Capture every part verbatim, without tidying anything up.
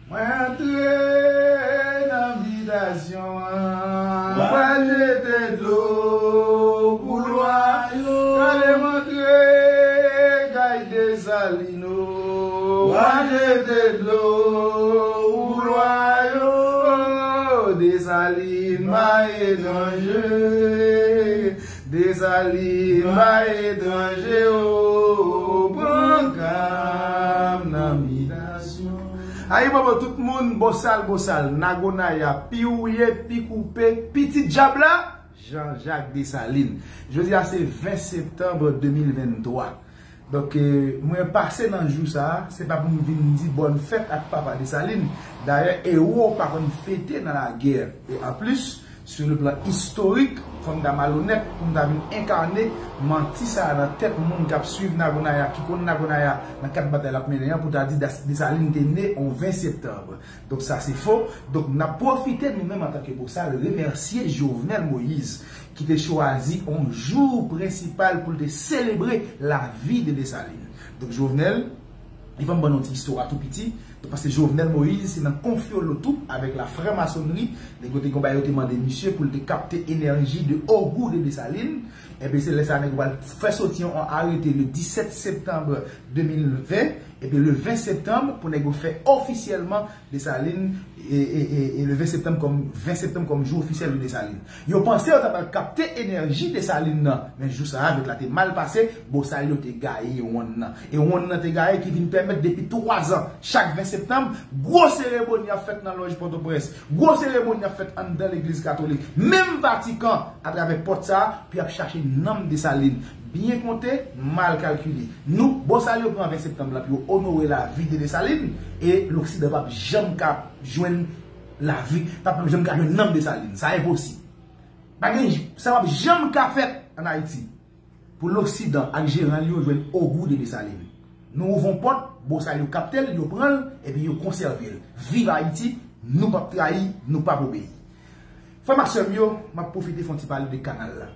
Mwen antre nan bitasyon an. Mwen jete dlo pou lwa yo. Gade m antre kay Desalino. Mwen jete dlo pou lwa yo. Desalin pa etranje. Desalin pa etranje, o, pran ka m nan bitasyon. Ayibobo tout moun, bosal, bosal, Nagonaya, pi ou ye, pi koupe, pitit djab la, Jean Jacques Dessalines. Jodi a se ven septanm de mil venntwa. Donk, eh, mwen pase nan jou sa a, se pa pou m vin di bòn fèt ak papa Desalin. Dayè, ewo pa konn fete nan lagè. E anplis, sou le plan istorik, fò m ta malonèt pou m ta vin enkane manti sa a nan tèt moun k ap swiv Nagonaya, ki konn Nagonaya nan kad batay l ap mennen an, pou ta di Das-, Desalin te ne on ven septanm. Donk, sa se fo. Donk, n ap pwofite, nou menm, antanke bosal, remèsye Jovenel Moïse, ki te chwazi on jou prensipal pou l te selebre lavi de Desalin. Donk, Jovenel, li fè m ban nou ti istwa tou piti. Donk, paske Jovenel Moïse, se nan konfyolo tou avèk lafranmasonri, nèg yo te gon bagay yo te mande misye pou l te kapte enèji de Ogou de Desalin. Epi se lè sa nèg yo pral fè soti yon arete le disèt septanm de mil ven, epi le ven septanm pou nèg yo fè ofisyèlman Desalin, e, e, e, e le ven septanm kòm, ven septanm kòm jou ofisyèl de Desalin. Yo panse yo ta pral kapte enèji Desalin nan, men jou sa a, avèk la te mal pase, bosal yo te gaye wonn nan. E wonn nan te gaye ki vin pèmèt depi twa zan, chak ven septanm, gwo seremoni ap fèt nan lòj Pòtoprens, gwo seremoni ap fèt anndan legliz katolik, menm Vatikan, atravè pòt sa a, pou y ap chache nanm Desalin. Byen konte, mal kalkile. Nou, bosal yo pran ven septanm lan pou yo onore lavi de Desalin, e loksidan p ap janm ka jwenn lavi, p ap janm ka jwenn nanm Desalin. Sa enposib. Pa gen, sa p ap janm ka fèt ann Ayiti. Pou loksidan ak jeran li yo jwenn Ogou de Desalin. Nou ouvè yon pòt, bosal yo kapte l, yo pran l, epi yo konsève l. Viv Ayiti, nou p ap trayi, nou p ap obeyi. Frè m ak sè m yo, m ap pwofite fè yon ti pale de kanal la,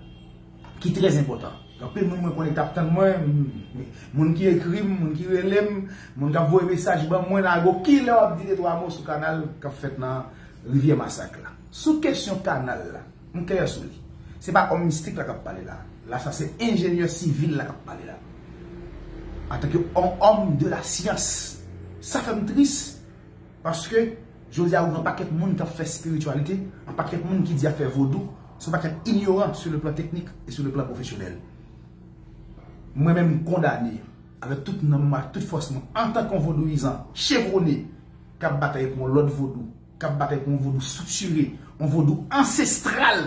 ki trè enpòtan. Anpil moun mwen konnen k ap tann mwen, m-, moun ki ekri m, moun ki rele m, moun k ap voye mesaj ban mwen, Nago, kilè w ap di de twa mo sou kanal k ap fèt nan Rivyè Masak la? Sou kesyon kanal la, m klè sou li. Se pa òm mistik la k ap pale la. La, sa se enjenyè sivil la k ap pale la. Antanke on òm de la syans, sa fè m tris, paske jodi a, ou gen on pakèt moun k ap fè espirityalite, on pakèt moun ki di y ap fè vodou, se on pakèt inyoran sou le plan teknik e sou le plan pwofesyonèl. Mwen menm, m kondane, avèk tout nanm mwen, ak tout fòs mwen, antanke on vodouyizan chevwone, k ap batay pou on lòt vodou, k ap batay pou on vodou estriktire, on vodou ansestral.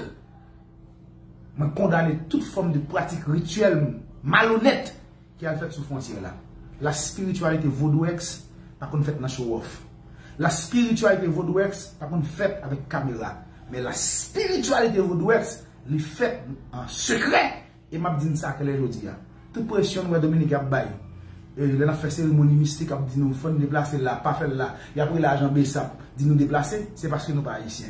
Mwen kondane tout fòm de pratik rityèl malonèt ki al fèt sou fwontyè la. La spiritualité vaudouesque pa konn fèt nan show off. La spiritualité vaudouesque pa konn fèt avèk kamera. Men la spiritualité vaudouesque, li fèt an sekrè. E m ap di n sa klè jodi a. Tout presyon nou wè Dominiken ap bay, e, lè n ap fè seremoni mistik, ap di nou, "Fò n deplase l la, pa fè l la, y ap rele ajan BSAP, di nou deplase," se paske nou pa ayisyen.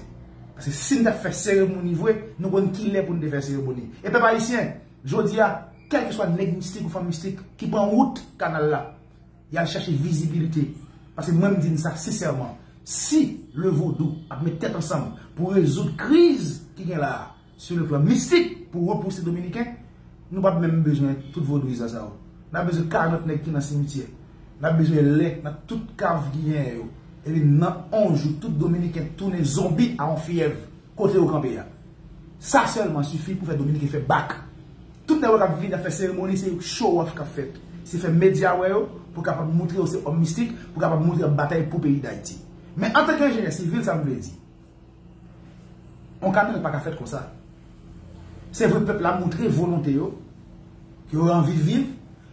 Paske si n t ap fè seremoni vre, nou konn kilè pou n te fè seremoni. E pèp ayisyen, jodi a, kèlkeswa nèg mistik ou fanm mistik ki pran wout kanal la, y al chache vizibilite. Paske mwen, m di n sa sensèman, si le vodou ap met tèt ansanm pou rezoud kriz ki gen la a, sou le plan mistik, pou repouse Dominiken, nou p ap menm bezwen tout vodouyizan sa yo. N ap bezwen karant nèg ki nan simityè. N ap bezwen lè nan tout kav ki genyen yo. Epi nan on jou, tout Dominiken tounen zonbi a on fyèv. Kote yo kanpe a. Sa sèlman sifi pou fè Dominiken fè bak. Tout nèg yo k ap vin ap fè seremoni, se show off k ap fèt. Se fè medya wè yo, pou kapab moutre yo se òm mistik, pou kapab moutre y ap batay pou peyi Dayiti. Men antanke enjenyè sivil, sa m vle di, on kanal pa ka fèt konsa. Se vre, pèp la moutre volonte yo, ke yo anvi viv,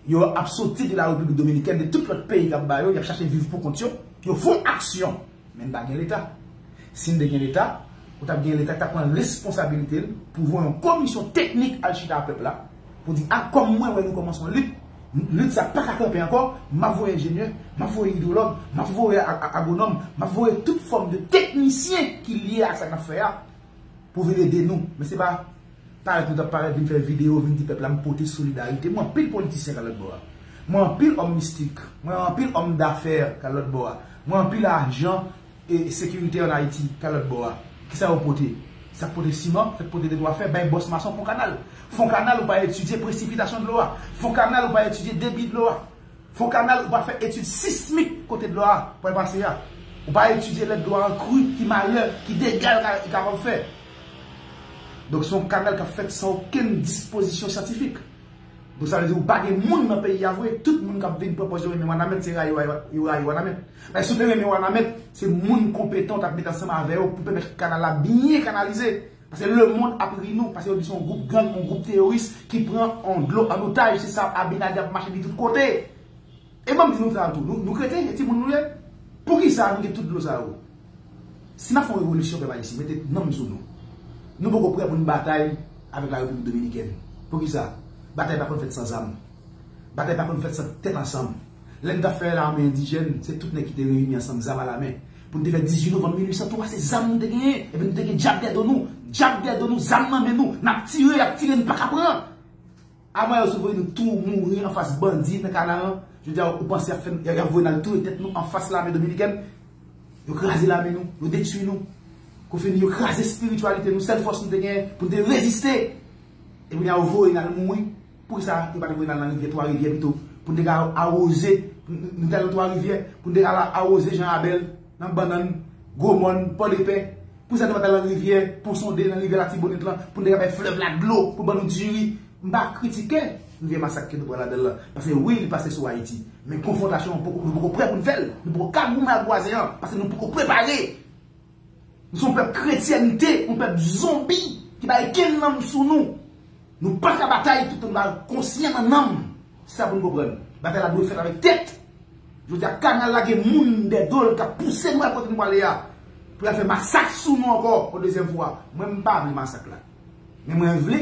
yo ap soti de la Repiblik Dominikèn, de tout lòt peyi k ap ba yo, y ap chache viv pou kont yo, yo fè aksyon. Men n pa gen Leta. Si n te gen Leta, ou t ap gen Leta k t ap pran responsabilite l pou voye yon komisyon teknik al chita ak pèp la, pou di, "A, kòm mwen wè nou kòmanse yon lit, lit sa pa ka kanpe ankò, m ap voye enjenyè, m ap voye idwològ, m ap voye a-, a-, agwonòm, m ap voye tout fòm de teknisyen ki lye ak sa n ap fè a pou vin ede nou." Men se pa parèt nou t ap parèt vin fè videyo, vin di pèp la, "M pote solidarite." M wè anpil politisyen k al lòt bò a. M wè anpil òm mistik. M wè anpil òm dafè k al lòt bò a. Mwen anpil ajan e sekirite ann Ayiti k al lòt bò a. Kisa yo pote? Sa k pote siman, sa k pote de dwa fè, bay bòs mason fon kanal. Fon kanal ou pa etidye presipitasyon dlo a. Fon kanal ou pa etidye debi dlo a. Fon kanal ou pa fè etid sismik kote dlo a pral pase a. Ou pa etidye lè dlo a an kri, ki malè, ki dega l ka- li kapab fè. Donk se yon kanal k ap fèt san okenn dispozisyon syantifik. Donk sa vle di ou pa gen moun nan peyi a vre, tout moun k ap vin pran pòz yo renmen Wanament, se rayi yo rayi Wanament. Paske si w te renmen Wanament, se moun konpetan w t ap met ansanm avè yo pou pèmèt kanal la byen kanalize. Paske lemonn ap ri nou, paske yo di se yon gwoup gang, yon gwoup teyoris ki pran yon dlo an otaj, se sa Abinader ap mache di tout kote. E ban m di nou sa tou, nou, nou kreten, e timoun nou ye. Poukisa nou gen tout dlo sa yo? Si n ap fè yon revolisyon pèp ayisyen, mete nanm sou nou. Nou poko prè pou n batay avèk la Repiblik Dominikèn. Poukisa? Batay pa konn fèt san zam. Batay pa konn fèt san tèt ansanm. Lè n t ap fè lame endijèn, se tout nèg ki te reyini ansanm, zam alamen. Pou n te fè dizuit novanm mil uit san twa, se zam nou te genyen. Epi nou te gen djab dèyè do nou. Djab dèyè do nou, zam nan men nou. N ap tire, y ap tire, nou pa ka pran. Avan yo sot voye nou tou mouri anfas bandi nan Kanaran, jodi a ou panse y ap fè n, y ap voye n al touye tèt nou anfas lame dominikèn? Yo kraze lame nou, yo detwi nou. Kou fini, yo kraze espirityalite nou, sèl fòs nou te genyen pou n te reziste. E kounye a yo voye n al mouri. Poukisa yo pa te voye n al nan rivyè Twa Rivyè pito? Pou n te ka awoze, nou te al nan Twa Rivyè, pou n te ka awoze Jan Abèl, nan Bannann, Gwomòn, Pòdepè. Poukisa nou pa t al nan rivyè Pon Sonde, nan rivyè Latibonit lan, pou n te ka bay flèv la dlo, pou ban nou diri? M pa kritike rivyè masak ke nou pran ladan l lan, paske wi, li pase sou Ayiti. Men konfwontasyon an, poko- nou poko prè pou n fè l. Nou poko ka goumen ak vwazen an, paske nou poko prepare. Nou se yon pèp kretyènte, yon pèp zonbi ki pa gen kenn nanm sou nou. Nou pa ka batay toutan nou pa konsyan nan nanm. Se sa pou n konprann. Batay la dwe fèt avèk tèt. Jodi a, kanal la gen moun dèyè do l k ap pouse nou al kote nou prale a. Pou y al fè masak sou nou ankò, yon dezyèm fwa. Mwen, m pa vle masak la. Men mwen vle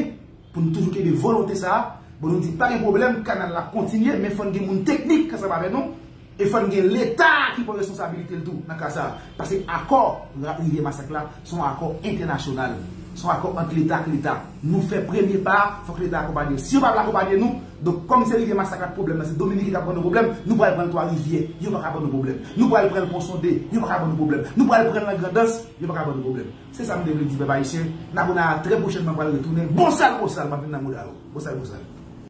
pou n toujou kenbe volonte sa a. Bon, nou di pa gen pwoblèm, kanal la kontinye, men fò n gen moun teknik ansanm avè nou. E fò n gen Leta ki pran responsabilite l tou nan ka sa a. Paske akò ra- Rivyè Masak la, se yon akò entènasyonal. Se yon akò ant Leta ak Leta. Nou fè premye pa a, fòk Leta akonpaye. Si yo pa vle akonpaye nou, donk, kòm se Rivyè Masak la pwoblèm nan, se Dominiken k ap ban nou pwoblèm, nou pral pran l Twa Rivyè, yo pa ka ban nou pwoblèm. Nou pral pran l Pon Sonde, yo pa ka ban nou pwoblèm. Nou pral pran l nan Grandans, yo pa ka ban nou pwoblèm. Se sa m te vle di pèp ayisyen. N abone a trè pwochènman, m pral retounen. Bonsal, bonsal, m ap vin nan mouda yo. Bonsal, bonsal.